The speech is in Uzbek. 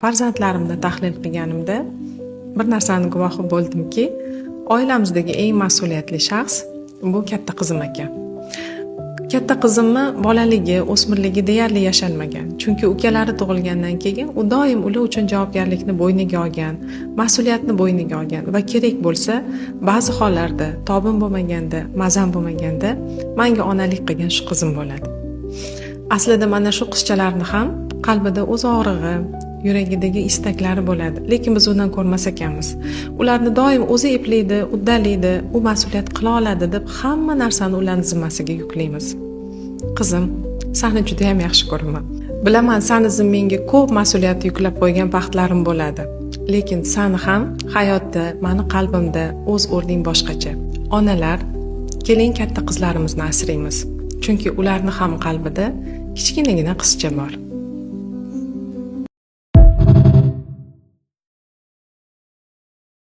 Farzandlarimni tahlil qilganimda bir narsani guvohi bo'ldimki, oilamizdagi eng mas'uliyatli shaxs bu katta qizim ekan. Katta qizimni bolaligi, o'smirligi deyarli yashalmagan. Chunki ukalari tug'ilgandan keyin u doim ular uchun javobgarlikni bo'yniga olgan, mas'uliyatni bo'yniga olgan va kerak bo'lsa, ba'zi hollarda tobim bo'lmaganda, mazam bo'lmaganda menga onalik qilgan shu qizim bo'ladi. Aslida mana shu qizchalarni ham qalbida o'z og'rig'i, yuragidagi istaklari bo'ladi, lekin biz undan ko'rmas ekanmiz. Ularni doim o'zi eplaydi, uddalaydi, u mas'uliyat qila oladi deb hamma narsani ularni zimmasiga yuklaymiz. Qizim, seni juda ham yaxshi ko'raman. Bilaman, seni zimmangga ko'p mas'uliyat yuklab qo'ygan vaqtlarim bo'ladi. Lekin seni ham hayotda, mani qalbimda o'z o'rning boshqacha. Onalar, keling katta qizlarimizni asraymiz. Chunki ularni ham qalbida kichkinagina qizcha bor.